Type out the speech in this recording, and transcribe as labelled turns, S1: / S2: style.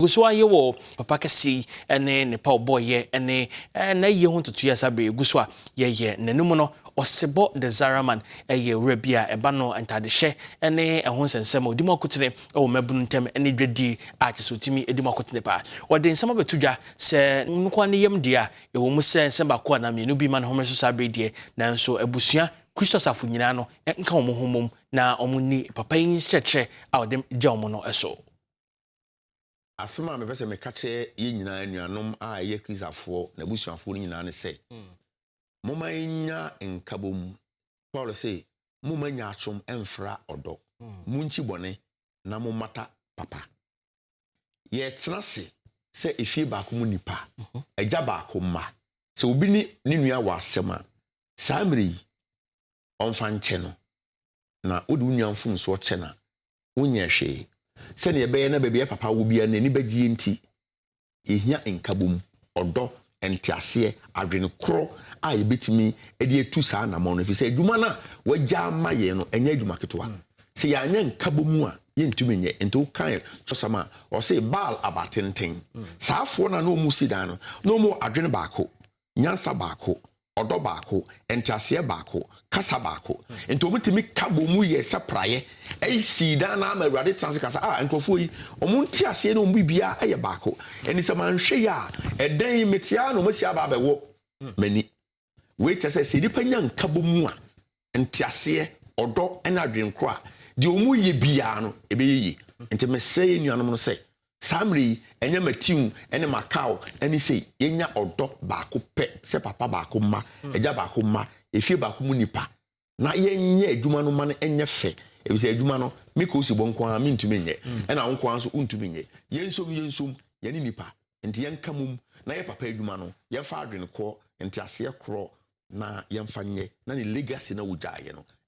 S1: Gu so ayɛ wɔ papa kɛseɛ yi ne ne pa ɔbɔɔyɛ ne n'ayie ho ntotoeɛ saa berɛ gu so a yɛyɛ n'anim no. Ɔsebɔ the Zaraman yɛ owura bi a ɛba no ntadehyɛ ne ɛho nsɛnsɛm a ɔdi mu akotene wɔ mmabunu ntam ne dwadie a kyɛ sɛ ɔtumi di mu akotene paa. Ɔde nsɛm abɛto dwa sɛ nkoa ne yam deɛ a ɛwɔ mu sɛ nsɛm baako anaa mmienu bi ma ne homene so saa berɛ deɛ, nanso abusua Kristo asafo nyinaa no nka wɔn ho mmom na wɔn nni papa yi nkyerɛkyerɛ a ɔde gya wɔn no so.
S2: Asɛm a mepɛ sɛ meka kyerɛ yɛn nyinaa anuanom a ɛyɛ Kristafoɔ na abusuafoɔ no nyinaa ne sɛ, momma yɛnya nkabom. Paul se, "Momma nyaatwom mfra ɔdɔ. Munkyi bɔne na mommata papa." Yɛtena ase sɛ efie baako mu nipa, agya baako mma. Sɛ obi ne ne nua wɔ asɛm a, saa mmerɛ yi, ɔmfa nkyɛ no. Na wode wo nua mfomsoɔ kyɛ no a, wonyɛ hwee. Sɛnea ɛbɛyɛ na baabi a papa wɔ biara n'ani bɛgye nti, yɛhia nkabom, ɔdɔ, nteaseɛ, adwene korɔ a yɛbɛtumi de atu saa anammɔn no, ɛfiri sɛ adwuma no a wagya ama yɛn no ɛnyɛ adwuma ketewa. Sɛ yɛanyɛ nkabom a, yɛntumi nyɛ. Nti wokae kyɔsɛm a ɔse Baal abatenten, saa afoɔ no a na ɔmu si dan no, na ɔmu adwene baako, nyansa baako, ɔdɔ baako, nteaseɛ baako, kasa baako, nti wɔn ka bɔ mu yɛ sɛ praeɛ ɛsi dan na ama Awurade tena ase kasa a nkurɔfoɔ yi wɔn nteaseɛ ne wɔn biribiara ɛyɛ baako. Ɛni sɛ manhwɛ yi a, ɛdan yi metea na wɔn asi aba abɛwɔ m'ani. Wei kyerɛ sɛ nipa nya nkabɔ mu a, nteaseɛ, ɔdɔ ɛne adwenkorɔ a, deɛ wɔn yɛ biara no ɛbɛyɛ yie. Nti mesrɛ yɛn nuanom no sɛ saa mmerɛ yi, ɛnyɛ Matiw ɛne Macau ɛne sei, yɛnya ɔdɔ baako pɛ sɛ papa baako mma, agya baako mma, efie baako mu nipa, na yɛnyɛ adwuma no ma no ɛnyɛ fɛ, efisɛ adwuma no me kɔ osi bɔ nko ara mentumi nyɛ, ɛna wo nko ara nso wontumi nyɛ. Yɛnsom, yɛnsom yɛne nipa, nti yɛnka mum na yɛ papa adwuma no, yɛmfa adwene korɔ, nteaseɛ korɔ na yɛmfa nyɛ na ne legacy na wogyaeɛ no.